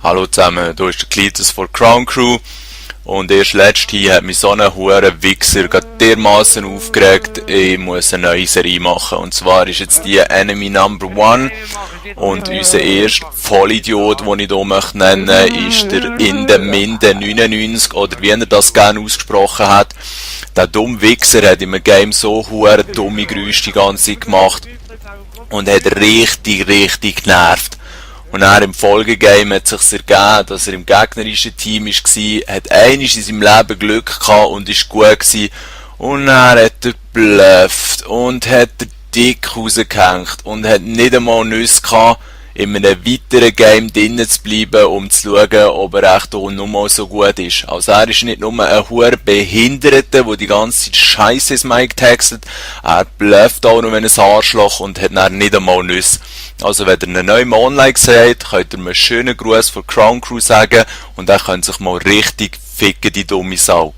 Hallo zusammen, hier ist der Klitus von Crown Crew und erst letztens hat mich so ein hoher Wichser dermassen aufgeregt, ich muss eine neue Serie machen. Und zwar ist jetzt die Enemy Number 1 und unser erster Vollidiot, den ich hier nennen möchte, ist der Inde-Minde 99 oder wie er das gerne ausgesprochen hat. Der dumme Wichser hat im Game so hohe dumme Geräusche die ganze Zeit gemacht und hat richtig genervt. Und dann im Folgegame hat es sich ergeben, dass er im gegnerischen Team war, hat einmal in seinem Leben Glück gehabt und ist gut gewesen. Und dann hat er geblufft und hat er dick rausgehängt und hat nicht einmal Nüsse gehabt, in einem weiteren Game drinnen zu bleiben, um zu schauen, ob er echt auch noch mal so gut ist. Also er ist nicht nur ein hoher Behinderter, der die ganze Zeit Scheiße ins Mic textet, er blufft auch noch ein Arschloch und hat dann nicht einmal Nüsse. Also wenn ihr einen neuen online seht, könnt ihr mir einen schönen Gruß von Crown Crew sagen und dann könnt sich mal richtig ficken, die dumme Sau.